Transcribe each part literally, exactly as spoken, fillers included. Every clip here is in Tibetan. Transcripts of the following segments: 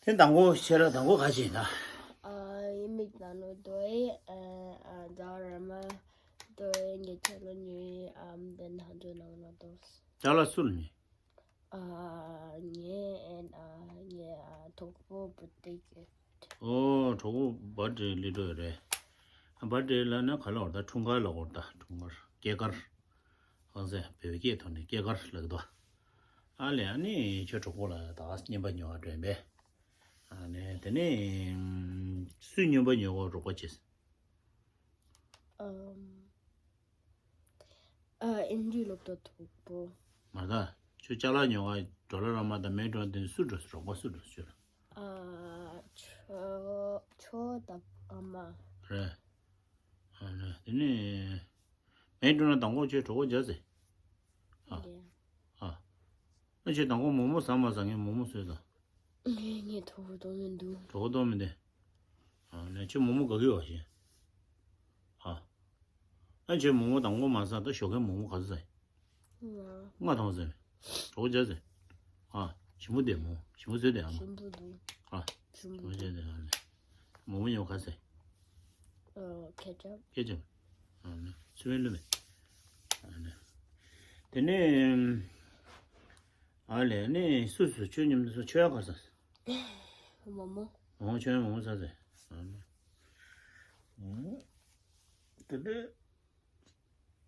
དེ་དང་པོ་ཁྱེད་རང་དང་པོ་ག་ཅིག་ཡིན་ད། ཨ་ཡིན་མིག་ནང་ལོ་དོ་ཨེ་ཨ་ཨ་ཛ་ར་མ་དོ་ཨེ་ངེ་ཆ་ལོ་ཉུའི་ཨམ་དེ་ནང་དོ་ནང་ལོ་དོ། ཅ་ལག་སུ་ལ་ཉོས། ཨ་ངེ་ཨེ་ཨ་ངེ་ཨ་གྲོགས་པོ་བུ་ཏིག་གི། ཨོ་གྲོགས་པོ་བར་ཌེ་ལི་འགྲོ་ཡོད་རེད། ཨ་བར་ཌེ་ལ་ན་ག་ལ་བར་ད་འཁྲུངས་སྐར་ལ་བར་ད་འཁྲུངས་སྐར་སྐྱེས་སྐར། ཨང་ཟེ་བོད་སྐད་ཐོག་ནས་སྐྱེས་སྐར་ལབ་ཀྱི་འདུག་ཨ་ལས་ཨ་ནི་ཁྱོད་གྲོགས་པོ་ལ་ད་ག་རྔན་པ་ཉོ་བ་འགྲོ་ཡིན་པས། ཨ་ནི་དེ་ནས་སུས་རྔན་པ་ཉོ་བ་རོགས་པ་བྱས། ཨམ། ཨ་ཨིན་ཇི་སློབ་གྲྭ་དང་པོ། མ་ད་ཁྱོད་ཅ་ལག་ཉོ་བ་ཌོ་ལར་ཨ་མ་དང་མེག་ཌོ་ནལ་དེ་སུ་འགྲོ་རོགས་པ་སུ་འགྲོ་ཁྱོད་ལ། ཨ་ཁྱོད་ཁྱོད་དང་ཨ་མ། རེད། ཨ་ནི་དེ་ནས་མེག་ཌོ་ནལ་དང་པོ་ཁྱོད་གྲོགས་པོ་བྱས་ཟེར། ཨ། རེད། ཨ། ཨ་ཁྱོད་དང་པོ་མོག་མོག་ཟ་མ་ཟ། ངས་མོག་མོག་བཟོས་དང་། ངས་ངས་གྲོགས་པོ་གཏོང་མི་འདུག་གྲོགས་པོ་གཏོང་མི་འདུག་ཨ་ནི་ཁྱོད་མོག་མོག་ག་གི་བ་ཞིག་ཨ། ཨ་ཁྱོད་མོག་མོག་དང་པོ་མ་ཟ། ད་ཞོགས་ཀས་མོག་མོག་ག་ཚོད་ཟ་ཡིན། ལྔ། ལྔ་ཐོང་ཟེར། གྲོགས་པོ་བྱས་ཟེར། ཨ། ཞིམ་པོ་དེ་མོ། ཞིམ་པོ་བཟོས་དེ་ཨ་མ། ཞིམ་པོ་འདུག་ཨ། ཞིམ་པོ་ཞིམ་པོ་བཟོས་དེ་ཨ་ནི། མོག་མོག་ཉོ་ག་ཟེར། ཨ། ཁེ་ཅབ། ཁེ་ཅབ། ཨ་ནི། སུ་བན་ལུ་མེ། ཨ་ནི། དེ་ནས། ཨ་ལས་ནི་སུ་སུ་ཁྱོད་མཉམ་དུ་སུ་ཁྱོད་ག་ཟེར། མོག་མོག་ཨོ་ཁྱོད་མོག་མོག་ཟ་ཟེར། ཨ་ནི། ཨོ། དེ་ནས།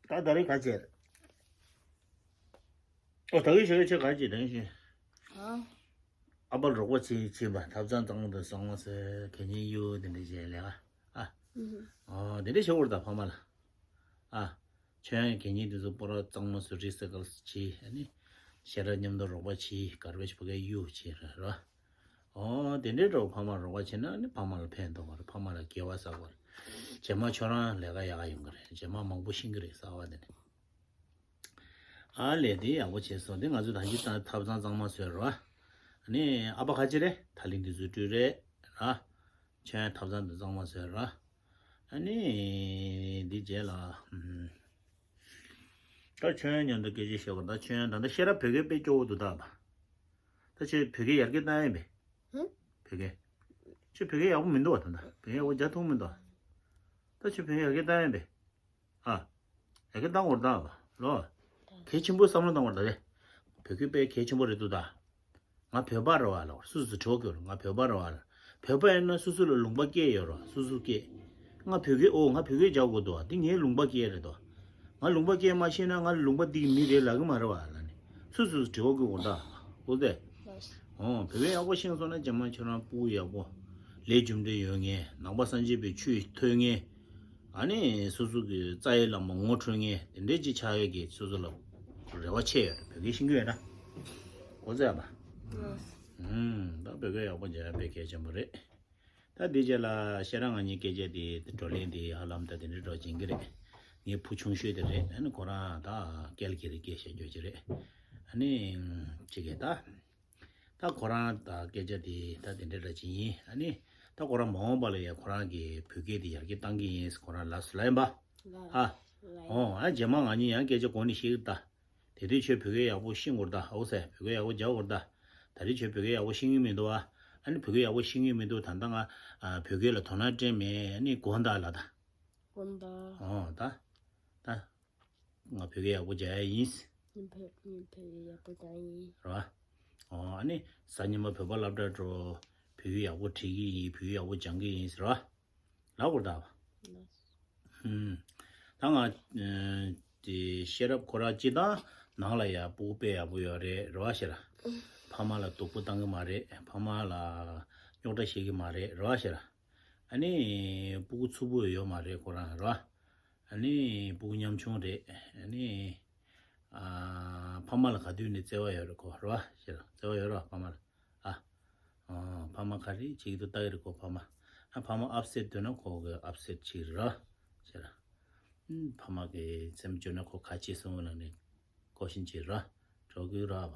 ད་ད་རེས་ག་བྱས། ཨོ་ད་གིན་ཞོགས་ཀས་ཁྱོད་ག་བྱས་དེ་བཞིན། ཨ། ཨ་ཕ་ལ་རོགས་པ་བྱེད་བྱེད་པ། ཐབ་ཚང་གཙང་མ་དང་གཙང་མ་བཟོས། གད་སྙིགས་གཡུག་དེ་འདྲ་བྱས་ལས་ཀ་ཨ། ཨུ་ཧུ། ཨོ་དེ་འདྲ་བྱེད་དགོས་རེད་ད་ཕ་མ་ལ། ཨ། ཁྱོད་གད་སྙིགས་དེ་ཚོ་པོ་ར་གཙང་མ་བཟོས། རི་སའི་ཀལ་བྱེད། ཨ་ནི་ཤེས་རབ་མཉམ་དུ་རོགས་པ་བྱེད། གར་བེཇ་ཕ་གིར་གཡུག་བྱེད་ར་ར། ཨོ་དེ་འདྲའི་འགྲོ་ཕ་མ་རོགས་པ་བྱེད་ན་ནི་ཕ་མ་ལ་ཕན་ཐོགས་པ་རེད། ཕ་མ་ལ་དགེ་བ་བསགས་པ་རེད། རྗེས་མ་ཁྱོད་རང་ལས་ཀ་ཡག་ཡོང་གི་རེད། རྗེས་མ་མང་པོ་ཤེས་ཀྱི་རེད་གསར་བ་དེ་ནི། ཨ་ལས་དེ་ཡག་པོ་བྱས་སོང་། དེ་ང་ཚོ་ད་ཅི་ཐབ་ཚང་གཙང་མ་བཟོས་ར། ཨ་ནི་ཨ་ཕ་ཁ་ཆེ་རེད། ད་ལིང་དེ་བཟོ་སྤྲུལ་རེད་ར། ཁྱོད་ཐབ་ཚང་དེ་གཙང་མ་བཟོས་ར། ཨ་ནི་འདི་རྗེས་ལ། ད་ཁྱོད་མཉམ་དུ་སྐད་ཆ་བཤད་པ་ད་ཁྱོད་ད་ལྟ་ཤེས་རབ་བོད་སྐད་དཔེ་སྐྱོ་བོ་འདུག་ད་ཨ་ཕ། ད་ཁྱོད་བོད་སྐད་ཡར་རྒྱས་བཏང་ཡིན་པས། ཧུམ། བོད་སྐད། ཁྱོད་བོད་སྐད་ཡག་པོ་མི་འདུག་བ། ད་ལྟ་བོད་སྐད་ཡག་པོ་རྒྱག་ཐུབ་མི་འདུག་ད་ཁྱོད་བོད་སྐད་ཡར་རྒྱས་བཏང་ཡིན་པས། ཨ། ཡར་རྒྱས་བཏང་དགོས་རེད་ད་བ་ལོ། གལ་ཆེན་པོ་བསམ་བློ་བཏང་དགོས་རེད་ད་དེ། བོད་སྐད་དཔེ་གལ་ཆེན་པོ་རེད་འདུག་ད། ང་བོད་པ་རེད་བ་ལ་སུ་སུ་དྲི་བ་བཀོད་རོགས། ང་བོད་པ་རེད་བ་ལ། བོད་པ་ཡིན་ན་སུ་སུ་ལ་ལུང་པ་སྐད་ཡོད་རོགས། སུ་སུ་སྐད། ང་བོད་སྐད། ཨོ་ང་བོད་སྐད་རྒྱག་དགོས་འདུག་བ། འདི་ངའི་ལུང་པ་སྐད་རེད་དོ། ང་ལུང་པ་སྐད་མ་ཤེས་ན་ང་ལུང་པ་འདི་གི་མི་རེད་ལབ་གི་མ་རེད་བ་ལ་ནི། སུ་སུ་དྲི་བ་བཀོད་དགོས་ད། ཨོ་དེ། ཨོ་བོད་སྐད་ཡག་པོ་ཤེས་སོང་ན་རྗེས་མ་ཁྱོད་རང་སྤུ་གུ་ཡག་པོ། ལས་རྒྱུ་འབྲས་ཡོད་མཁན། ནང་པ་སངས་རྒྱས་པའི་ཆོས་ཐོས་མཁན། ཨ་ནི་སོ་སོ་གི་རྩ་བའི་བླ་མ་ངོ་འཕྲོད་མཁན་དེ་འདྲའི་ཅིག་ཆགས་ཡོད་ཀྱི་སོ་སོ་ལ་རེ་བ་ཆེ་ཡོད་རེད། བོད་སྐད་ཤེས་ཀྱི་ཡོད་ན། གོ་ཚད་པ། ཨུམ། ད་བོད་སྐད་ཡག་པོ་མཇལ་ཡག་དཔེ་གལ་ཆེན་པོ་རེད། ད་འདི་རྗེས་ལ་ཤེས་རབ་ང་གཉིས་སྐད་ཆ་དེ་བགྲོ་གླེང་དེ་ཧ་ལམ་ད་དེ་འདྲའི་འགྲོ་བྱེད་ཀྱི་རེད། ངའི་བུ་ཆུང་ཤོས་དེ་རེད། ཨ་ནི་ཁོ་རང་ད་སྐད་ལ་སྐད་རིགས་སྐད་བཤད་རྒྱུ་ཅིག་རེད། ཨ་ནི་ཅིག་གིས་ད། ད་ཁོ་རང་ད་སྐད་ཆ་དེ་ད་དེ་འདྲ་འདྲ་ཅིག་ཡིན། ཨ་ནི་ད་ཁོ་རང་མ་འོངས་པ་ལ་ཡང་ཁོ་རང་གི་བོད་སྐད་དེ་ཡར་རྒྱས་གཏང་གི་ཡིན་ཁོ་རང་ལབ་སོང་ལབ་ཡིན་པ། ཨ། ཨོ་ཨ་རྗེས་མ་ང་གཉིས་ཡང་སྐད་ཆ་གོ་ནས་ཤེས་ཀྱི་ད། དེ་དུས་ཁྱོད་བོད་སྐད་ཡག་པོ་ཤེས་དགོས་རེད་ད། ཨོ་ཟེར་བོད་སྐད་ཡག་པོ་རྒྱག་དགོས་རེད་ད། ད་རེས་ཁྱོད་བོད་སྐད་ཡག་པོ་ཤེས་ཀྱི་མི་འདུག་ཨ། ཨ་ནི་བོད་སྐད་ཡག་པོ་ཤེས་ཀྱི་མི་འདུག་ད་ལྟ་ང་ཨ་བོད་སྐད་ལ་དོ་སྣང་སྤྲད་མེད། ཨ་ནི་དགོངས་དག་ལ་ད། དགོངས་དག་ཨོ་ད། ད། ང་བོད་སྐད་ཡག་པོ་རྒྱག་ཡ་ཡིན། ངས་བོད་ངས་བོད་སྐད་ཡག་པོ་རྒྱག་ཡིན། རེད་བ། ཨོ་ཨ་ནི་གཟའ་ཉི་མ་བོད་པ་སློབ་གྲྭར་འགྲོ། བོད་ཡིག་ཡག་པོ་བྲིས་ཀྱི་ཡིན། བོད་ཡིག་ཡག་པོ་སྦྱང་གི་ཡིན་ཟེར་བ། ལབ་དགོས་རེད་ད། ཧུམ། ད་ང་དེ་ཤེས་རབ་ཁོ་རང་སྤྱིར་བཏང་ནང་ལ་ཡ་སྤུ་གུ་དཔེ་ཡག་པོ་ཡོད་རེད། རེད་བ་ཤེས་རབ། ཕ་མ་ལ་སྡུག་པོ་བཏང་གི་མ་རེད། ཕ་མ་ལ་རྙོག་དྲ་བཤད་ཀྱི་མ་རེད། རེད་བ་ཤེས་རབ། ཨ་ནི་སྤུ་གུ་རྩུབ་པོ་ཡོད་མ་རེད་ཁོ་རང་རེད་བ། ཨ་ནི་སྤུ་གུ་ཉམ་ཆུང་རེད། ཨ་ནི་ཨ་ཕ་མ་ལ་ག་དུས་ནས་བརྩེ་བ་ཡོད་རེད་ཁོ། རེད་བ་ཤེས་རབ། བརྩེ་བ་ཡོད་རེད་བ་ཕ་མ་ལ། ཨ། ཨོ། ཕ་མ་ག་རེ་བྱེད་ཀྱི་འདུག་ལྟ་གི་རེད་ཁོ་ཕ་མ། ཨ་ཕ་མ་ཨབ་སེཊ་འདུག་ན་ཁོ་གི་ཨབ་སེཊ་བྱེད་ཀྱི་རེད་ཟེར། ཨུམ། ཕ་མ་གི་སེམས་སྐྱོ་ན་ཁོ་ག་བྱེད་སོང་ལབ་ནས་ཀོ་ཤན་བྱེད་ར། གྲོགས་ཀྱི་ར་བ།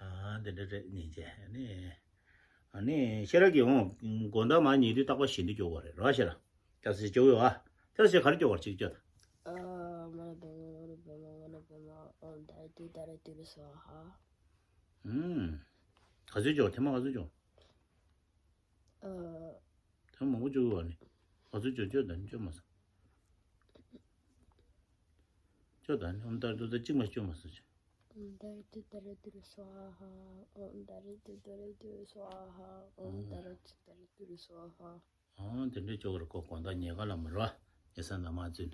ཨ་འདི་འདྲ་རེད་ཉིན་བྱས་ནི། ཨ་ནི་ཤེས་རབ་ཀྱིས་འོང་དགོང་དག་མ་ཉལ་དུས་རྟག་པར་ཞེ་འདྲི་སྐྱོ་བ་རེད་ར་ཤེས་ར། ཅག་སེ་སྐྱོ་བའི་བ། ཅག་སེ་ག་རེ་སྐྱོ་བར་ཅིག་སྐྱོ་ད། ཨ་མ་ན་བེ་མ་མ་ན་བེ་མ་ཨོ་ད་རེ་དུ་ད་རེ་དུ་རེ་སོ་ཧ། ཨུམ། ག་ཚོད་སྐྱོ་ཐེངས་མ་ག་ཚོད་སྐྱོ། ཨ། ད་མང་པོ་བཅོ་གི་བ་ནི། ཨ་ཚོ་བཅོ་བཅོ་ད་ནི་བཅོ་མ་སོང་། བཅོ་ད་ནི་ཨོཾ་ཏཱ་རེ་ཏུཏྟཱ་གཅིག་མ་བཅོ་མ་སོང་། ཨོཾ་ཏཱ་རེ་ཏུཏྟཱ་རེ་ཏུཏྟཱ་རེ་སྭཱ་ཧཱ། ཨོཾ་ཏཱ་རེ་ཏུཏྟཱ་རེ་ཏུཏྟཱ་རེ་སྭཱ་ཧཱ། ཨོཾ་ཏཱ་རེ་ཏུཏྟཱ་རེ་ཏུཏྟཱ་རེ་སྭཱ་ཧཱ། ཨང་། དེ་འདྲའི་ཅོག་ར་ཀོ་གོང་ད་ཉེ་ག་ལ་མ་རོ། ཉེ་ས་ན་མ་བཙུན།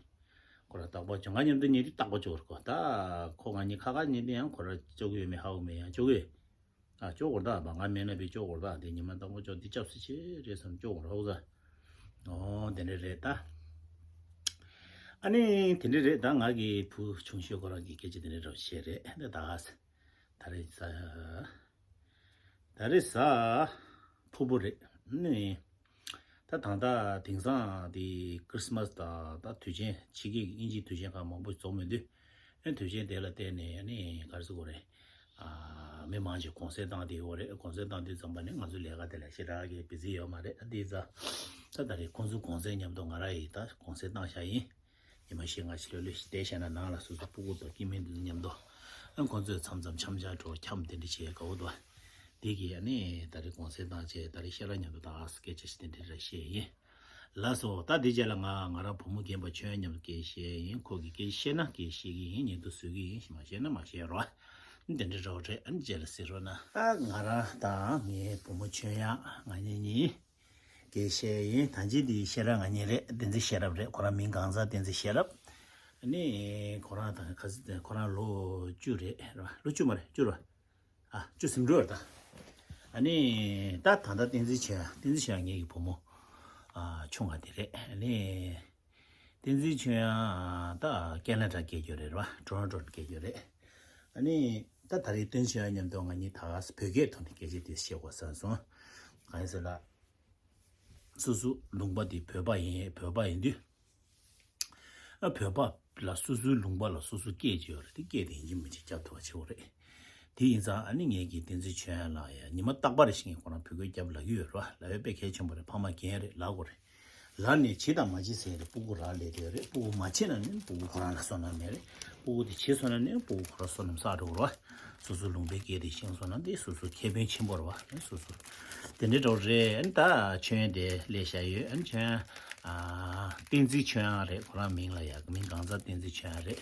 ཁོ་ར་རྟག་པར་ཅོག་ང་མཉམ་དུ་ཉེ་དུས་རྟག་པར་ཅོག་ར་ཀོ་ད། ཁོ་ང་གཉིས་ཁ་ཁ་ཉེ་དུས་ཡང་ཁོ་ར་ཅོག་ཡོད་མེད་ཧ་གོ་མེད་ཡང་ཅོག་ཡོད། ཨ་ཅོག་གོ་ད་བ་ང་མེད་ན་བི་ཅོག་གོ་ད་དེ་ཉི་མ་རྟག་པར་ཅོག་འདི་སྐྱབས་སུ་མཆི་རེད་བསམ་ཅོག་གོ་ར་ཧོ་ཟ། ཨོ་དེ་འདྲ་རེད་ད། ཨ་ནི་དེ་འདྲ་རེད་ད། ང་གི་བུ་ཆུང་ཤོས་ཁོ་རང་གི་སྐད་ཆ་དེ་འདྲ་ར་བཤད་རེད་ད་ད་ག་ས། ད་རེས་གཟའ། ད་རེས་གཟའ་ཕུར་བུ་རེད། ནི། ད་ད་ལྟ་དེང་སང་དེ་ཁྲི་སི་མ་སི་དང་ད་དུས་ཆེན་ཕྱི་རྒྱལ་གྱི་དབྱིན་ཇིའི་དུས་ཆེན་ཁག་མང་པོ་རྫོགས་མི་འདུག་ཨ་དུས་ཆེན་དེ་ལ་བརྟེན་ནས་ནི་ག་རེ་ཟེར་དགོས་རེད། ཨ་མི་མང་ཆེ་གུང་སེང་བཏང་དེ་ཡོད་རེད། གུང་སེང་བཏང་དུས་ཙམ་པ་ནི་ང་ཚོའི་ལས་ཀ་དེ་ལ་ཞེ་དྲག་གི་བི་ཛི་ཡོད་མ་རེད། ཨ་དེ་ཙང་ད་ད་རེས་ཁོང་ཚོའི་གུང་སེང་མཉམ་དུ་ང་རང་ཡིས་ད་གུང་སེང་བཏང་བཞག་ཡིན། ཉི་མ་བཞི་ལྔ་ཞིག་ལྷོད་ལྷོད་ཞིག་བསྡད་བཞག་ན་ནང་ལ་སོ་སོ་སྤུ་གུ་དང་སྐྱེ་དམན་དེ་ཚོ་མཉམ་དུ། ཨ་ཁོང་ཚོས་མཚམས་མཚམས་འཆམ་འཆམ་འགྲོ་འཆམ་དེ་འདྲ་བྱེད་དགའ་བོ་འདུག་དེ་གིས་ཨ་ནི་ད་རེས་གུང་སེང་བཏང་བྱས་ད་རེས་ཤེས་རབ་མཉམ་དུ་ད་སྐད་ཆ་ཞིག་དེ་འདྲ་ར་བཤད་ཡིན། ལགས་སོ། ད་དེ་རྗེས་ལ་ང་ང་རང་བུ་མོ་རྒན་པ་ཆོས་དབྱངས་མཉམ་དུ་སྐད་བཤད་ཡིན། ཁོ་གིས་སྐད་བཤད་ན་སྐད་བཤད་ཀྱི་ཡིན། ཉན་དུ་བཟོད་ཀྱི་ཡིན། མ་བཤད་ན་མ་བཤད་རོགས། དེ་འདྲ་རོགས་རེད། ཨ་ནི་རྗེས་ལ་གཟིགས་རོགས་གནང་། ཨ་ང་རང་དང་ངའི་བུ་མོ་ཆོས་དབྱངས་ང་གཉིས་གཉིས། དགེ་བཤེས་ཡིན། ད་ཅི་འདི་ཤེས་རབ་ང་གཉིས་རེད། བསྟན་འཛིན་ཤེས་རབ་རེད། ཁོ་རང་མིང་གང་ཟག་བསྟན་འཛིན་ཤེས་རབ། ཨ་ནི་ཁོ་རང་དང་ཁ་ཁོ་རང་ལོ་བཅུ་རེད་རེད་བ། ལོ་བཅུ་མ་རེད། བཅུ་རེད་བ། ཨ་བཅུ་ཟིན་འགྲོ་རེད་ད། ཨ་ནི་ད་ད་ལྟ་བསྟན་འཛིན་ཆོས་བསྟན་འཛིན་ཆོས་ངེད་ཀྱི་བུ་མོ་ཨ་ཆུང་བ་དེ་རེད། ཨ་ནི་བསྟན་འཛིན་ཆོས་ཡང་ད་ཀེ་ན་ཌ་སྐད་རྒྱུད་རེད་རེད་བ། ཊོ་རོན་ཊོ་སྐད་རྒྱུད་རེད། ཨ་ནི་ད་ད་རེས་བསྟན་འཛིན་ཆོས་ཡང་མཉམ་དུ་ང་གཉིས་ད་བོད་སྐད་ཐོག་ནས་སྐད་ཆ་དེ་བཤད་དགོས་བསམ་སོང་། གང་ཡིན་ཟེར་ན། སོ་སོ་ལུང་པ་དེ་བོད་པ་ཡིན་བོད་པ་ཡིན་དུས། ཨ་བོད་པ་ལ་སོ་སོའི་ལུང་པ་ལ་སོ་སོའི་སྐད་ཅིག་ཡོད་རེད། དེ་སྐད་དེ་ཡིན་གཅིག་མིན་གཅིག་རྒྱབ་ཐུབ་པ་བྱེད་དགོས་རེད། དེ་ཡིན་ཙང་ཨ་ནི་ངེད་ཀྱི་བསྟན་འཛིན་ཆོས་དབྱངས་ལགས་ཡ་ཉི་མ་རྟག་པར་ཞིག་ཁོ་རང་བོད་སྐད་རྒྱབ་ལབ་ཀྱི་ཡོད་རེད་བ། ལབ་ཡ་དཔེ་གལ་ཆེན་པོ་རེད། ཕ་མ་རྒན་རེད། ལབ་དགོས་རེད། ལར་ནས་བྱེད་དང་མ་བྱེད་ཟེར་ཏེ་སྤུ་གུ་རག་ལས་དེ་རེད། སྤུ་གུ་མ་བྱེད་ན་ནི་སྤུ་གུ་ཁོ་རང་ལ་བསོད་ནམས་མེད་རེད། སྤུ་གུ་དེ་བྱེད་སོང་ན་ནི་སྤུ་གུ་ཁོ་རང་བསོད་ནམས་བསགས་འགྲོ་གི་རེད་བ། སོ་སོ་ལུང་པའི་སྐད་དེ་ཤེས་སོང་ན་དེ་སོ་སོ་ཁེ་ཕན་ཆེན་པོ་རེད་བ། སོ་སོ་དེ་འདྲའི་འདྲ་བོ་རེད། ཨ་ནི་ད་ཆོས་དབྱངས་དེ་སླེབས་བཞག་ཡོད། ཨ་ནི་ཆོས་དབྱངས་ཨ་བསྟན་འཛིན་ཆོས་དབྱངས་རེད། ཁོ་རང་མིང་ལ་ཡ་མིང་གང་ཟག་བསྟན་འཛིན་ཆོས་དབྱངས་རེད།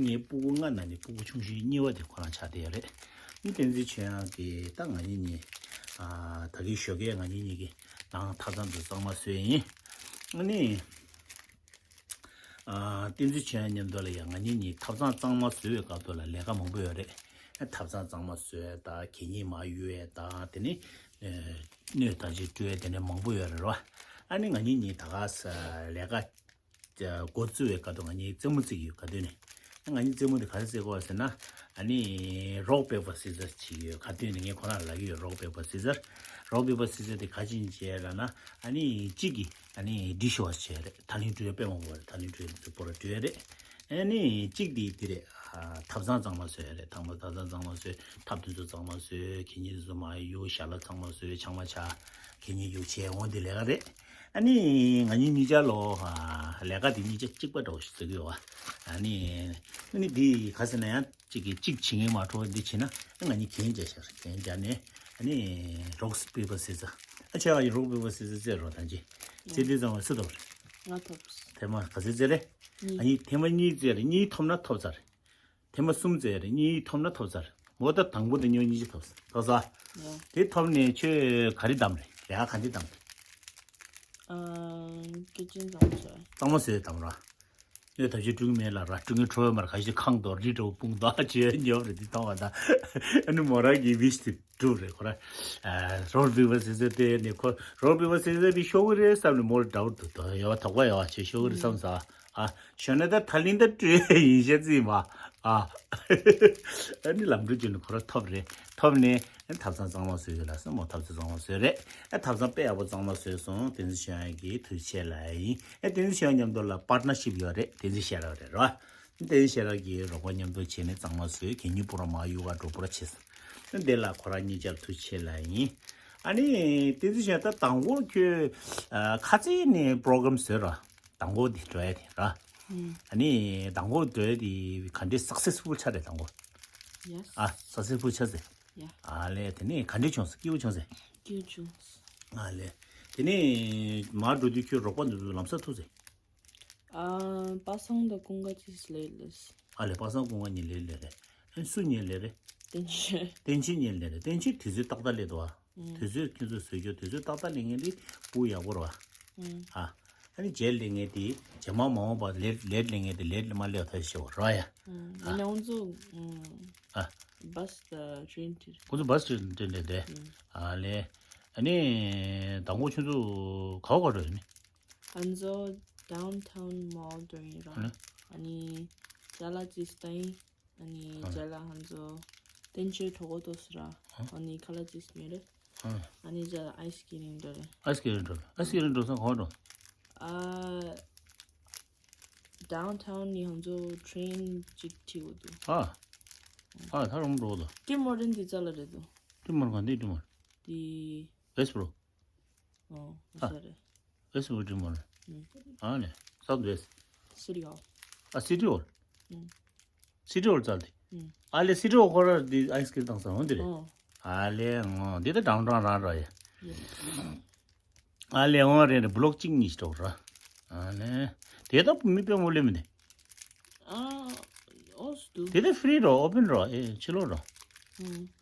ངའི་སྤུ་གུ་ལྔ་ནང་ནས་སྤུ་གུ་ཆུང་ཤོས་གཉིས་པ་དེ་ཁོ་རང་ཆགས་བསྡད་ཡོད་རེད། ཨ་ནི་བསྟན་འཛིན་ཆོས་དབྱངས་དེ་ད་ང་གཉིས་གཉིས་ཨ་ད་གིན་ཞོགས་ཀས་ང་གཉིས་གཉིས་ཀྱི་ནང་ཐབ་ཚང་དུ་གཙང་མ་བཟོས་ཡིན། ཨ་ནི། ཨ་བསྟན་འཛིན་ཆོས་དབྱངས་མཉམ་དུ་ལ་ཡང་ང་གཉིས་གཉིས་ཐབ་ཚང་གཙང་མ་བཟོ་བའི་སྐབས་དུ་ལ་ལས་ཀ་མང་པོ་ཡོད་རེད། ཐབ་ཚང་གཙང་མ་བཟོ་ཡ་དང་གད་སྙིགས་མར་གཡུག་ཡ་དང་དེ་ནི་སྣོད་དང་ཅིག་བཀྲུ་ཡ་དེ་ནི་མང་པོ་ཡོད་རེད་རོ། ཨ་ནི་ང་གཉིས་གཉིས་ད་ག་ས་ལས་ཀ་འགོ་བཙུགས་པའི་སྐབས་དུ་ང་གཉིས་རྩེད་མོ་རྩེ་གི་ཡོད། ག་དུས་ནས་ང་གཉིས་རྩེད་མོ་དེ་ག་རེ་རྩེ་གོ་ཟེར་ན། ཨ་ནི་རོག་པེ་པར་སི་ཛར་བྱེད་ཀྱི་ཡོད། ག་དུས་ནས་ངས་ཁོ་རང་ལ་ལབ་ཀྱི་ཡོད། རོག་པེ་པར་སི་ཛར། རོག་པེ་པར་སི་ཛར་དེ་ག་ཅིག་བྱས་ལབ་ན། ཨ་ནི་གཅིག་གིས་ཨ་ནི་ཌི་ཤི་ཝ་ཤར་བྱས་རེད། ཐག་རིང་བཀྲུ་ཡ་དཔེ་མང་པོ་རེད། ཐག་རིང་བཀྲུ་ཡ་དེ་ཚོ་པོ་ར་བཀྲུ་ཡ་རེད། ཨ་ནི་གཅིག་དེ་དེ་རེད། ཨ་ཐབ་ཚང་གཙང་མ་བཟོ་ཡ་རེད། ཐབ་ཚང་གཙང་མ་བཟོས། ཐབ་དེ་ཚོ་གཙང་མ་བཟོས། གད་སྙིགས་དེ་ཚོ་མར་གཡུག་ཞལ་ལག་ཚང་མ་བཟོས། ཆང་མ་ཆག་གད་སྙིགས་གཡུག་བྱས་འོང་དེ་ལས་ཀ་རེད། ཨ་ནི་ང་གཉིས་གཉིས་ཆ་ལོ་ཨ་ལས་ཀ་དེ་གཉིས་ཆ་གཅིག་པ་འདྲ་བོ་ཞིག་བཟོ་གི་ཡོད་བ། ཨ་ནི་ཨ་ནི་དེ་ག་ཟེར་ན་ཡང་གཅིག་གིས་གཅིག་བྱེད་མཁན་མ་འཕྲོ་བ་འདི་བྱེད་ན་ཨ་ང་གཉིས་གན་རྒྱག་ཤར། གན་རྒྱག་ནས་ཨ་ནི་རོག་པེ་པར་སི་ཛར། ཨ་ཁྱོད་ཨ་ཡི་རོག་པེ་པར་སི་ཛར་རྩེ་རོགས་དང་ཅི། རྩེ་དུས་ཙམ་པ་སུ་ཐོབ་རེད། ང་ཐོབ། ཐེངས་མ་ག་ཚོད་རྩེ་རེད། གཉིས། ཨ་ཡི་ཐེངས་མ་གཉིས་རྩེ་རེད། གཉིས་ཐོབ་ན་ཐོབ་ཚར། ཐེངས་མ་གསུམ་རྩེ་རེད། གཉིས་ཐོབ་ན་ཐོབ་ཚར། མོ་ད་དང་པོ་དང་གཉིས་པ་གཉིས་ཆ་ཐོབ་ཚར། ཐོབ་ཚར། ཡ། དེ་ཐོབ་ནས་ཁྱོད་ག་རེ་བདམས་རེད། ལས་ཀ་ག་འདྲ་བདམས་རེད། ཨ། ཀི་ཅན་གཙང་མ་བཟོས། གཙང་མ་བཟོས་བདམས་ར། ངས་ཐབས་ཤེས་སྤྲུལ་མེད་ལ་ར་སྤྲུལ་ངན་ཁྲོ་བའི་མར་ཁ་ཤས་ཁང་དོར་རི་འདྲ་བོ་སྤུངས་དང་བྱས་ཉོབ་རེད། འདི་མཐོང་བ་དང་ཨ་ནི་མོ་རང་གི་ཝིཤ་དེ་འགྲུབ་རེད། ཁོ་ར་རོག་པེ་པར་སི་ཛར་དེ་ནས་ཁོ་རོག་པེ་པར་སི་ཛར་དེ་ཤོར་གི་རེད་བསམ་ནས་མོ་ལ་འདྲ་བོ་འདུག་དོ་ཡོད་བ། དོགས་པ་ཡོད་བ། ཆེ་ཤོར་གི་རེད་བསམ་ས། ཨ། ཞོ་ན་ད་ཐ་ལིང་ད་སྤྲོད་ཡིན་ཤ་ཙི་མ། ཨ། ཨ་ནི་ལམ་འགྲོ་རྒྱུ་ནི་ཁོ་ར་ཐོབ་རེད། ཐོབ་ནས་ཨ་ཐབ་ཚང་གཙང་མ་བཟོས་ཡོད་ལ་སོ་མོ་ཐབ་ཚང་གཙང་མ་བཟོས་རེད། ཨ་ཐབ་ཚང་དཔེ་ཡག་པོ་གཙང་མ་བཟོས་སོང་། བསྟན་འཛིན་ཆོས་དབྱངས་ཀྱིས་ཐུགས་རྗེ་ཆེ་ལབ་ཡིན། ཨ་བསྟན་འཛིན་ཆོས་དབྱངས་མཉམ་དུ་ལ་པར་ཊི་ནར་ཤིབ་ཡོད་རེད། བསྟན་འཛིན་ཤེས་རབ་རེད་རོ། བསྟན་འཛིན་ཤེས་རབ་ཀྱིས་རོགས་པ་མཉམ་དུ་བྱས་ནས་གཙང་མ་བཟོས། གད་སྙིགས་པོ་ར་མར་གཡུག་ག་འགྲོ་པོ་ར་བྱས་སོང་། དེ་ལ་ཁོ་རང་གཉིས་ཆར་ཐུགས་རྗེ་ཆེ་ལབ་ཡིན། ཨ་ནི་བསྟན་འཛིན་ཆོས་དབྱངས་ད་དང་པོ་ཁྱོད་ཨ་ཁ་ཚིག་ནས་པོ་རོ་གྷ་རམ་བཟོས་ར། དང་པོ་དེ་འགྲོ་ཡ་དེ་ར། ཨ་ནི་དང་པོ་འགྲོ་ཡ་དེ་ག་འདྲའི་སག་སེ་སི་ཕུལ་ཆགས་རེད་དང་པོ། ཡེ་སི། ཨ་སག་སེ་སི་ཕུལ་ཆགས་ཟེར། ཡེ། ཨ་ལས་དེ་ནས་ག་འདྲའི་བྱུང་སོང་། སྐྱིད་པོ་བྱུང་ཟེར། སྐྱིད་པོ་བྱུང་། ཨ་ལས། དེ་ནས་མར་འགྲོ་དུས་ཁྱོད་རོགས་པ་འདི་ཚོ་ལམ་སང་ཐུག་ཟེར། ཨ། པ་སངས་དང་ཀུན་དགའ་གཅིག་ལས་ལས། ཨ་ལས། པ་སངས་ཀུན་དགའ་གཉིས་ལས་ལས་རེད། ཨ་ནི་སུ་གཉིས་ལས་རེད། བསྟན་ཆོས། བསྟན་ཆོས་གཉིས་ལས་རེད། བསྟན་ཆོས་དུས་ཚོད་ཏག་ཏག་སླེབས་འདུག་ཨ། ཨུམ། དུས་ཚོད་ཁྱོད་ཚོས་བཟོས་རྒྱུ་དུས་ཚོད་ཏག་ཏག་སླེབས་མཁན་དེ་སྤུ་ཡག་པོ་རེད་བ། ཨུམ། ཨ། ཨ་ནི་རྗེས་སླེབས་མཁན་དེ་རྗེས་མ་མ་འོངས་པ་ལེཊ་ལེཊ་སླེབས་མཁན་དེ་ལེཊ་མ་སླེབས་ཐབས་ཤེས་པ་རེད་བ་ཡ། ཨུམ། ཨ། ཡིན་ནའང་ཚོ། ཨུམ། ཨ། བྷས་དང་ཊེན་དེ། ཁོ་ཚོ་བྷས་ཊེན་དེ་དེ། ཨུམ། ཨ་ལས། ཨ་ནི་དང་པོ་ཁྱོད་ཚོ་ག་བ་ག་འགྲོ་ཡིན་ནི། ང་ཚོ་downtown mall འགྲོ་ཡིན་ར། ཨ་ནི། ཨ་ནི་རྗེས་ལ་ཅི་སྟེང་། ཨ་ནི་ཨ། རྗེས་ལ་ང་ཚོ་བསྟན་ཆོས་གྲོགས་པོ་ཏོ་སི་ར། ཨ། ཨ་ནི་ཁ་ལག་ཅིག་ཉོས་རེད། ཨ། ཨ་ནི་རྗེས་ལ་ice skating འགྲོ་རེད། ice skating འགྲོ་རེད། ice skating འགྲོ་ས་གང་འགྲོ། ཨ། downtown ནི་ང་ཚོ་train ཅིག་ཁྲིད་འོ་འདུག་ཨ། ཨ། ད་རུང་འགྲོ་འདུག Tim Hortons འདི་རྩ་ལ་རེད་འདུག Tim Hortons གང་འདི་Tim Hortons། འདི། Westboro། ཨོ། ཨ། ས་རེད། Westboro Tim Hortons། ཨ་ནི། South West། City Hall། ཨ། City Hall། City Hall རྩ་ལ་དེ། ཨ་ལས། City Hall ཁོ་ར་དེ་ice skating བཏང་ས་འོང་དེ་རེད། ཨ་ལས། འོང་དེ་ད་downtown རང་ར་ཡ། ཨ་ལས། འོང་རེད་རེད། block གཅིག་གཉིས་ཤིག་འགྲོ་ར། ཨ་ལས། དེ་ད་མི་དཔེ་མོ་སླེབས་མི་འདི། ཨ། ཨོ་སི་འདུག་དེ་ད་free རོ། open རོ། ཨེ་ཕྱི་ལོགས་རོ།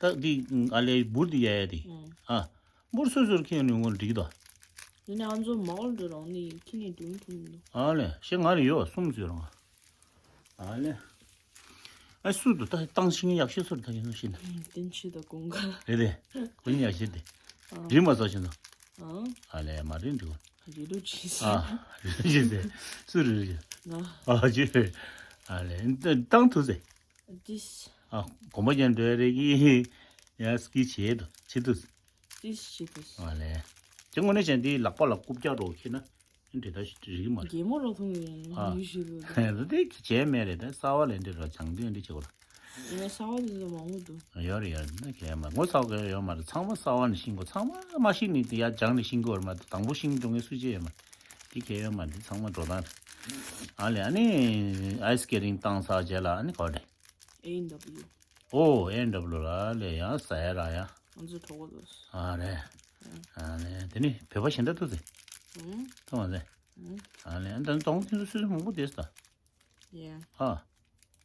ད་འདི་ཨ་ལས་འབུར་འདི་ཡ་ཡ་དེ། ཨ། འབུར་སོ་སོར་ཁྱེར་ནས་འོང་འགྲིག་དོ། ཡིན་ནའང་ང་ཚོ་mall འགྲོ་རོགས་ནི་ཁྱེར་ནས་འགྲོ་ཐུབ་མི་འདུག་ཨ་ལས། ཤེས་ང་རེ་ཡོད་གསུམ་ཚོད་རང་། ཨ་ལས། ཨ་སུ་འདུག་ད་བཏང་ཤིང་ཡག་ཤོས་ཚོར་ད་ཡིན་ནོ་ཤེས་ན། བསྟན་ཆོས་དང་ཀུན་དགའ། རེད་དེ། ཀུན་ཡག་ཤོས་དེ། རིག་མ་ཚོགས་ཤིང་དང་། ཨ་ལས། མ་རིག་འགྲིག་གོ་རེ་ལོ་ཆེ་ས། ཨ། རེ་ཆེ་ས། སུ་རེ་རེ། ང་། ཨ་ཅེ། ཨ་ལས། བཏང་ཐུབ་ཟེ། ཏིས། ཨ། གོམ་པ་ཅན་འགྲོ་ཡ་རེ་གི། ཡ་སྐྱིད་ཆེ་དུ་ཆེ་དུ། ཏིས་ཆེ་དུ། ཨ་ལས། ཅེ་དངོས་གནས་བྱས་འདི་ལག་པ་ལ་རྐུབ་བཀྱག་རོགས་ཁྱེར་ན། འདི་ད་རིག་མ་རེད། གད་མོ་རོགས་ཐུང་ཡིན་ཨ། ཡུལ་ཞིག་ཏུ། འདི་བྱས་མེད་རེད། ད་གསར་བ་ལས་འདི་རོགས་བྱང་དུས་འདི་བྱེད་དགོས་ར། ཡིན་ན་གསར་བ་དེ་ཚོ་མང་པོ་འདུག་ཡོད་རེད་ཡོད་རེད། ད་གལ་མ་ངོ་ཚ་གི་ཡོད་མ་རེད། ཚང་མ་གསར་བ་ནས་ཤིང་གོ་ཚང་མ་མ་ཤིང་ནི་དེ་ཡ་སྦྱང་ནས་ཤིང་གོ་རེད་མ་གཏོགས་དང་པོ་ཤིང་འགྲོ་ངེས་སུ་ཅི་ཡོད་མ་རེད། དེ་གལ་ཡོད་མ་རེད། དེ་ཚང་མ་འགྲོ་སྟངས་རེད། ཨ་ལས། ཨ་ནི་ice skating བཏང་ཚར་རྗེས་ལ་ཨ་ནི་ག་རེད། A&W། ཨོ། A&W ལ་ལས་ཡང་ཟ་ཡ་རག་ཡ། ང་ཚོ་གྲོགས་པོ་ཚོ། ཨ་རེད། ཨ་ནི་དེ་ནི་བོད་པ་གཞན་དག་ཐུག་ཟེ། ཐུག་མ་ཟེ། ཨ་ནི་ཨ་ནི་ད་དང་པོ་དེ་ཚོ་སུ་སུ་མང་པོ་བསྡད་ས། ཡ། ཨ།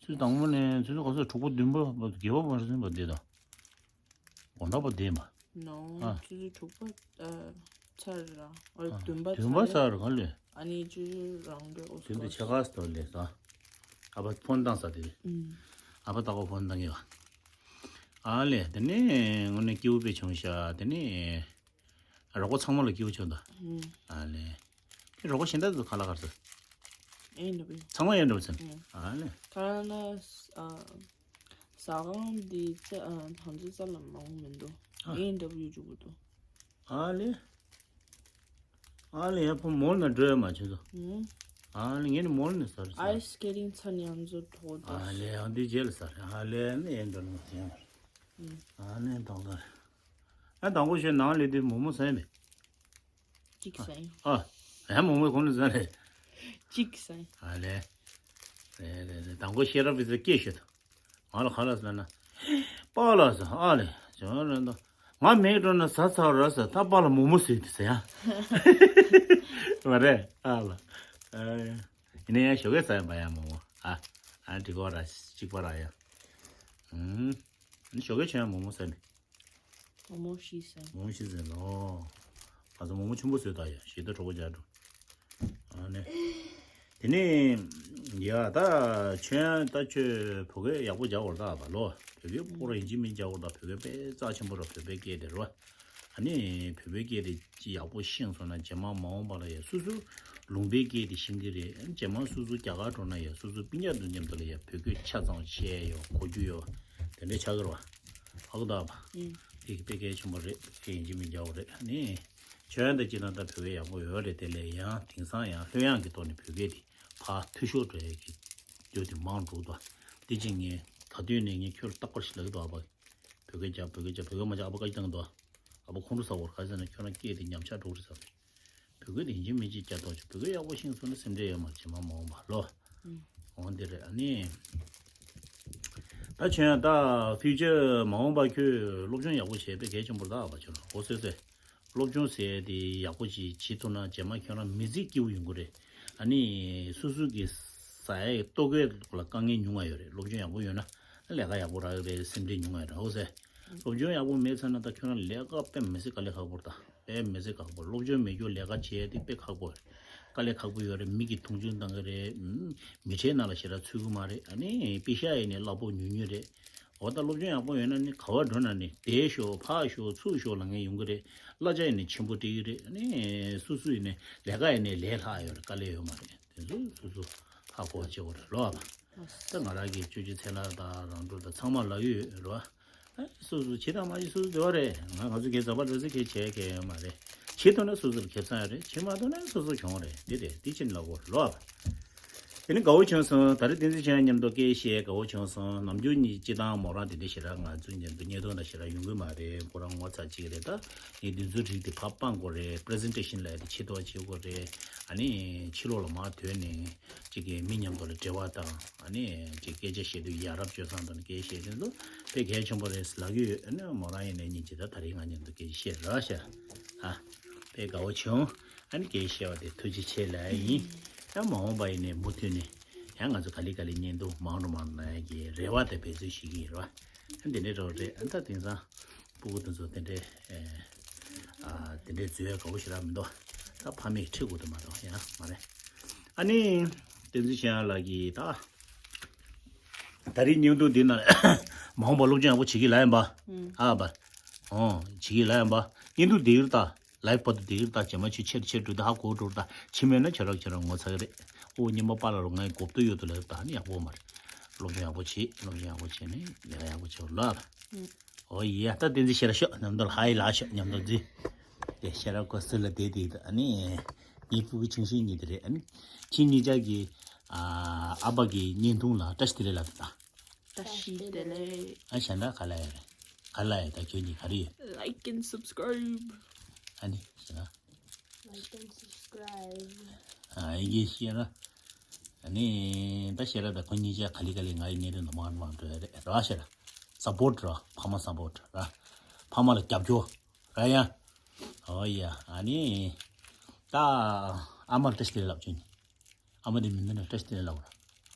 ཚུལ་དང་པོ་ནས་ཚུལ་ག་ཚོད་དྲུག་པོ་བདུན་པོ་བརྒྱད་པོ་མ་རེད་ཟིན་པ་བསྡད་དང་། དགོང་དྲག་པོ་བསྡད་མ། ནོ། ཨ། ཆུ་ཚོད་དྲུག་པ་ཨ་ཚར་ར། ཨ། བདུན་པ་བདུན་པ་ཚར་ག་ལས། ཨ་ནི་ཆུ་ཚོད་རང་འགྲོ་འོ་བདུན་པ་ཆ་ག་སྟོ་ལས་ས། ཨ་ཕ་ཕོན་བཏང་ས་དེ། ཨ་ཕ་ཏག་པ་ཕོན་བཏང་གི་བ། ཨ་ལས་དེ་ནས་དངོས་གནས་སྐྱིད་པོ་དཔེ་བྱུང་ཤག་དེ་ནས། རོགས་པ་ཚང་མ་ལ་སྐྱིད་པོ་བྱུང་ད། ཨ་ལས། ཁྱེད་རོགས་པ་གཞན་དག་ཚོ་ཁ་ལག་ག་རེ་ཟ། ཨེ་འདྲ་པོ། ཚང་མ་ཨེ་འདྲ་པོ་ཟ། ཨ་ལས། ཁ་ལག་ན་ཨ་ཟ་ཁང་འདི་ཙ་ཨ་ང་ཚོ་རྩ་ལ་མང་པོ་མི་འདུག་ཨེ་འདྲ་པོ་ཡོད་འཇུག་གི་འདུག་ཨ་ལས། ཨ་ལས་ཡ་ཕོ་མོལ་ན་འགྲོ་ཡ་མ་བྱུང་ཚོ། ཨ་ལས་ངས་ནི་མོལ་ནས་ཟ་རེད་ཟ། Ice skating ཚར་ནས་ང་ཚོ་གྲོགས་འདུག་ཨ་ལས་ཡང་འདི་རྗེས་ལ་ཟ་རེད། ཨ་ལས་ནི་ཨེ་འདྲ་ནི་མ་བྱུང་ཡ་མ་རེད། ཨ་ལས་དང་ལ་རེད། ཨ་དང་པོ་ཞོན་ནང་ལས་དེ་མོ་མོ་ཟ་ཡ་མེད། གཅིག་ཟ་ཡིན། ཨ། ཡང་མོ་མོའི་གོང་ནས་ཟ་རེད། གཅིག་ཟ་ཡིན། ཨ་ལས། རེད་རེད་རེད། དང་པོ་ཤེས་རབ་བི་ཟེར་སྐད་ཤོད་དང་། ང་ལ་ག་ལ་ཟ་ན། པཱ་ལགས་ཟ་ཨ་ལས། བྱུང་རེད་འདུག་ང་མེད་འགྲོ་ན་ཟ་ཚར་ར་ཟ། ད་པཱ་ལགས་མོ་མོ་ཟོས་ཏེ་ཟ་ཡ། མ་རེད་ཨ་ལ། ཨ། ཡིན་ན་ཡང་ཞོགས་ཀས་ཟ་ཡ་མ་ཡ་མོ་མོ། ཨ། ཨ་འགྲིག་གོ་ར་གཅིག་པ་ར་ཡ། ཨུམ། ཞོགས་ཀས་ཆོ་ཡ་མོ་མོ་ཟ་ནི། མོག་མོག་ཤི་ཟེར། མོག་མོག་ཤི་ཟེར་ལོ། ང་ཚོ་མོག་མོག་ཆེན་པོ་བཟོས་ད་ཡ། ཞེ་ད་གྲོགས་པོ་རྒྱག་འགྲོ། ཨ་ནི། དེ་ནས། ཡ་ད་ཁྱོད་ད་ཁྱོད་བོད་སྐད་ཡག་པོ་རྒྱག་འོར་ད་བ་ལོ། བོད་སྐད་པོ་ར་ཡིན་གཅིག་མིན་གཅིག་རྒྱག་འོར་ད། བོད་སྐད་དཔེ་རྩ་ཆེན་པོ་ར། བོད་པའི་སྐད་དེ་ར། ཨ་ནི་བོད་པའི་སྐད་དེ་ཅི་ཡག་པོ་ཤེས་སོང་ན་རྗེས་མ་མ་འོངས་པ་ལ་ཡ་སོ་སོ་ལུང་པའི་སྐད་དེ་ཤེས་ཀྱི་རེད། རྗེས་མ་སོ་སོ་རྒྱ་གར་འགྲོ་ན་ཡ་སོ་སོ་སྤུན་ཀྱག་དང་མཉམ་དུ་ལ་ཡ་བོད་སྐད་ཆ་ཚང་བཤད་ཡོད། གོ་རྒྱུ་ཡོད། དེ་འདྲ་ཆགས་ཀྱི་རེད་བ། ཨ་ཁུ་ད་བ། ཨུམ། དེ་གི་དཔེ་གལ་ཆེན་པོ་རེད། དེ་ཡིན་གཅིག་མིན་རྒྱག་འོ་རེད། ཨ་ནི། ཁྱོད་ཡང་ད་ཅི་ན་ད་བོད་སྐད་ཡག་པོ་ཡོད་རེད། དེ་ལས་ཡང་དེང་སང་ཡང་ལྷོད་ཡངས་ཀྱི་ཐོག་ནས་བོད་སྐད་དེ་ཕར་འཐུས་ཤོར་འགྲོ་ཡས་ཀྱི་རྒྱུ་དེ་མང་འགྲོ་འདུག་དེ་ཅིག་ངས་ད་དུས་ནས་ངས་ཁྱོད་ལ་རྟག་པར་ཞིག་ལབ་ཀྱི་འདུག་ཨ་ཕ། བོད་སྐད་རྒྱག་བོད་སྐད་རྒྱག་བོད་སྐད་མ་རྒྱག་ཨ་ཕ་བཀའ་བཏང་གི་འདུག་ཨ་ཕ་ཁོང་ཁྲོ་ཟ་བོར་ག་ཟེར་ན་ཁྱོད་རང་སྐད་དེ་ཉམས་ཆག་འགྲོ་གི་རེད་ཟེར། བོད་སྐད་དེ་ཡིན་གཅིག་མིན་གཅིག་རྒྱག་ཐོག་ཆུ་བོད་སྐད་ཡག་པོ་ཤེས་སོང་ན་སེམས་ཁྲལ་ཡོད་མ་རེད། རྗེས་མ་མ་འོངས་པ་ལོ། འོང་དེ་རེད། ཨ་ནི། ད་ཁྱོད་ད་ཕིའུ་ཅར་མ་འོངས་པ་ཁྱོད་སློབ་སྦྱོང་ཡག་པོ་བྱས་པས་གལ་ཆེན་པོ་རེད་ད་བ། ཁྱོད་ལ་འོ་སོས་སོས། སློབ་སྦྱོང་ཟེར་ཡ་དེ་ཡག་པོ་ཅིག་བྱེད་ཐུབ་ན་རྗེས་མ་ཁྱོད་རང་མི་ཚེ་སྐྱིད་པོ་ཡོང་གི་རེད། ཨ་ནི་སོ་སོ་གི་ཟ་ཡ་ལྟོ་གོས་ལ་དཀའ་ངལ་ཉུང་བ་ཡོད་རེད། སློབ་སྦྱོང་ཡག་པོ་ཡོད་ན་ལས་ཀ་ཡག་པོ་རག་གི་རེད། སེམས་ཁྲལ་ཉུང་བ་ཡོད་རེད། ཧོ་ཟེར། སློབ་སྦྱོང་ཡག་པོ་མེད་ཚར་ན་ད་ཁྱོད་རང་ལས་ཀ་དཔེ་མི་སྲིད་དཀའ་ལས་ཁག་པོ་རེད། ད་དཔེ་མི་སྲིད་ཁག་པོ། སློབ་སྦྱོང་མེད་རྒྱུ་ལས་ཀ་བྱེད་ཡ་དེ་དཔེ་ཁག་པོ་རེད། དཀའ་ལས་ཁག་པོ་ཡོད་རེད། མི་གིས་མཐོང་ཆུང་བཏང་གི་རེད། མི་ཁྲའི་ནང་ལ་ཞེ་དྲག་ཚུད་གི་མ་རེད། ཨ་ནི་པེ་ཤག་ཡིན་ནའི་གླ་ཕོགས་ཉུང་ཉུང་རེད། འོ་ད་སློབ་སྦྱོང་ཡག་པོ་ཡོད་ན་ནི་ག་བར་འགྲོ་ན་ནི་བསྡད་ཤོག་ཕར་ཤོག་ཚུར་ཤོག་ལབ་མཁན་ཡོང་གི་རེད། གླ་ཆ་ཡིན་ནི་ཆེན་པོ་སྤྲད་ཀྱི་རེད། ཨ་ནི་སོ་སོ་ཡིན་ནི་ལས་ཀ་ཡིན་ནི་ལས་སླ་ཡོད་རེད། དཀའ་ལས་ཡོད་མ་རེད། དེ་ཚོ་སོ་སོ་ཧ་གོ་བྱེད་དགོས་རེད་ལོ། ཨ་ད་ང་རང་གི་སྤྱོད་ཀྱི་ཚེ་ལ་དང་རང་གྲོལ་དང་ཚང་མ་ལབ་ཡོད་རེད་བ། ཨ་སོ་སོ་བྱེད་དང་མ་བྱེད་སོ་སོ་འདོད་པ་རེད། ང་ང་ཚོ་གའི་ཟ་བ་འགྲོ་ཚེ་གའི་བྱས་གའི་ཡོད་མ་རེད། བྱེད་ཐུབ་ན་སོ་སོར་ཁེ་བཟང་ཡོད་རེད། བྱེད་མ་ཐུབ་ན་སོ་སོ་གྱོང་རེད། འདི་རེད། འདི་ཕྱིན་ལ་གོ་ལོ། དེ་ནི་དགའ་བོ་བྱུང་སོང་། ད་རེས་བསྟན་འཛིན་ཆོས་དབྱངས་མཉམ་དུ་སྐད་བཤད་དགའ་བོ་བྱུང་སོང་། ནམ་རྒྱུན་གཉིས་སྤྱི་བཏང་མོ་རང་དེ་འདྲ་ཞེ་དྲག་ང་ཚོའི་མཉམ་དུ་བརྙན་ཐུང་ལ་ཞེ་དྲག་ཡོང་གི་མ་རེད། ཁོ་རང་ངོ་ཚ་གཅིག་རེད། ད་ངས་འདི་ཚོའི་རིགས་དེ་ཕར་སྤང་དགོས་རེད། པི་རི་ཟེན་ཊེ་ཤན་ལབ་ཡ་དེ་ཆེ་ཐོག་བྱེད་དགོས་རེད། ཨ་ནི་ཕྱི་ལོགས་ལ་མར་ཐོན་ནས་གཅིག་གིས་མི་མཉམ་དུ་ལ་འབྲེལ་བ་དང་། ཨ་ནི་གཅིག་སྐད་ཆ་བཤད་དུས་ཡ་རབས་སྤྱོད་བཟང་དང་སྐད་བཤད་དེ་ཚོ་དཔེ་གལ་ཆེན་པོ་རེད་ལབ་ཀྱི་ཡོད། ཨ་ནི་མོ་རང་ཡིན་ནའི་སྙིང་རྗེ། ད་ད་རེས་ང་མཉམ་དུ་སྐད་ཆ་བཤད་ར་ཤག་ཨ་དཔེ་དགའ་བོ་བྱུང་། ཨ་ནི་སྐད་བཤད་པ་དེ་ཐུགས་རྗེ་ཆེ་ལབ་ཡ་ཡིན། ཡང་མ་འོངས་པ་ཡིན་ནའི་མུ་མཐུད་ནས་ཡང་ང་ཚོ་ག་ལེ་ག་ལེ་བརྙན་ཐུང་མང་རུ་མང་རུ་གནང་ཡ་གི་རེ་བ་དང་འབད་བརྩོན་ཞུ་གི་ཡིན་ར། ཨ་འདི་འདྲའི་རོགས་རེད། ཨ་ད་དེང་སང་སྤུ་གུ་དེ་ཚོ་དེ་འདྲའི་ཨེ་ཨ་དེ་འདྲའི་བཟོས་ཡ་དགའ་བོ་ཞེ་དྲག་མི་འདུག་ད་ཕ་མས་ཁྲིད་དགོས་དུ་མ་གཏོགས་ཡང་མ་རེད། ཨ་ནི་བསྟན་འཛིན་ཆོས་དབྱངས་ལགས་ཀྱིས་ད། ད་རེས་བརྙན་ཐུང་འདི་ནང་མ་འོངས་པ་སློབ་སྦྱོང་ཡག་པོ་བྱེད་ཀྱི་ལབ་ཡིན་པ། ཨ་བ། ཨོ། བྱེད་ཀྱི་ལབ་ཡིན་པ། བརྙན་ཐུང་འདི་ཡུར་ད། ལའིབ་བར་དུ་འདི་ཡུར་ད། རྗེས་མ་ཆུ་ཆེར་ཆེར་འགྲོ་ད་ཧ་གོ་འགྲོ་ད། ཆི་མེད་ན་ཁྱོད་རང་ཁྱོད་རང་ངོ་ཚ་གི་རེད། ཨོ་སྙན་པ་པ་ལ་རུ་ངའི་གོབ་ཏོ་ཡོད་དུ་ལབ་ད་ནི་ཡག་པོ་མ་རེད། སློབ་སྦྱོང་ཡག་པོ་བྱེད། སློབ་སྦྱོང་ཡག་པོ་བྱེད་ནས་ལས་ཀ་ཡག་པོ་བྱེད་ལ། ཨོ་ཡ་ད་བསྟན་འཛིན་ཤེས་ར་ཤོག་མཉམ་དུ་ལ་ཧ་ཡི་ལ་ཤོག་མཉམ་དུ་འཛུལ། དེ་ཤེས་ར་ཀོ་སི་ལ་དེ་དེ་ད་ནི། ངའི་སྤུ་གུ་ཆུང་ཤོས་གཉིས་དེ་རེད། ཨ་ནི་ཁྱེད་གཉིས་ཆ་གི་ཨ་ཨ་ཕ་གི་བརྙན་ཐུང་ལ་བཀྲ་ཤིས་བདེ་ལེགས་ལབ་ད། བཀྲ་ཤིས་བདེ་ལེགས། ཨ་གཞན་དག་ག་ལ་ཡ་རེད། ག་ལ་ཡ་ད་ཁྱོད་གཉིས་ག་རེ་ཡོད། Like and subscribe. ཨ་ནི་གཞན་དག Like and subscribe. ཨ་ཡི་གེ་ཤེས་ར། ཨ་ནི་ད་ཤེས་ར་ད་ཁོ་གཉིས་ཆ་ག་ལེ་ག་ལེ་ང་ཡི་བརྙན་ཐུང་ནང་མང་མང་འགྲོ་ཡ་རེད་ར་ཤེས་ར། སཔོར་ཊི་ར་ཕ་མ་སཔོར་ཊི་ར། ཕ་མ་ལ་རྒྱབ་སྐྱོར་ར་ཡ། ཨོ་ཡ་ཨ་ནི་ད་ཨ་མར་བཀྲ་ཤིས་བདེ་ལེགས་ལབ་ཆོག་ནི། ཨ་མ་དེ་མི་འདི་ན་བཀྲ་ཤིས་བདེ་ལེགས་ལབ་ར།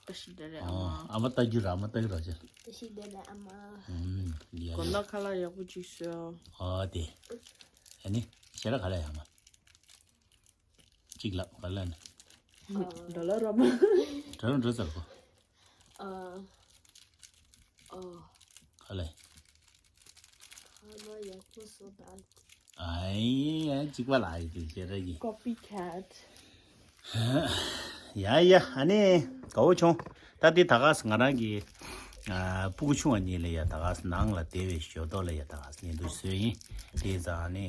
བཀྲ་ཤིས་བདེ་ལེགས་ཨ་མ། ཨ་མ་ལྟ་རྒྱུ་ར་ཨ་མ་ལྟ་རྒྱུ་ར་ཅེ། བཀྲ་ཤིས་བདེ་ལེགས་ཨ་མ། ཨུམ་ཡ་ཡ། དགོང་དག་ཁ་ལག་ཡག་པོ་ཅིག་བཟོས་ཨ། ཨ་དེ། ཨ་ནི་ཤེས་ར་ག་ལ་ཡ་མ། གཅིག་ལབ་ག་ལ་ནི། ཌོ་ལར་ར་མ། འགྲོ་ར་འགྲོ་ཚར་གོ། ཨ། ཨ། ག་ལ་ཡ། ཁ་ལག་ཡག་པོ་བཟོ་དང་། ཨའི་ཡ་གཅིག་པ་ལ་ཨའི་དེ་ཤེས་ར་གི། Copycat. ཡ་ཡ་ཨ་ནི་དགའ་བོ་བྱུང་། ད་དེ་ད་ག་ས་ང་རང་གི་ཨ་སྤུ་གུ་ཆུང་བ་གཉིས་ལ་ཡ་ད་ག་ས་ནང་ལ་བསྡད་པའི་ཞོ་ཏོག་ལ་ཡ་ད་ག་ས་བརྙན་ཐུང་བཟོས་ཡིན། དེ་ཙང་ཨ་ནི་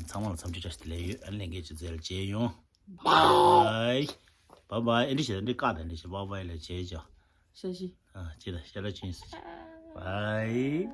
ཚང་མ་ལ་འཚམས་འདྲི་བཀྲ་ཤིས་བདེ་ལེགས་ཡོད། ཨ་ནི་ལྷན་རྒྱས་ཆུ་ཚོད་ལ་མཇལ་ཡོང་། Bye. Bye bye. ཨེ་འདྲི་བྱེད་ད་འདྲི་ཀ་ད་འདྲི་བྱེད། Bye bye ལ་མཇལ་ཡོང་། ཤ་ཤི། ཨ་ཅི་ད་ཤ་ར་ཆུན་སི། Bye.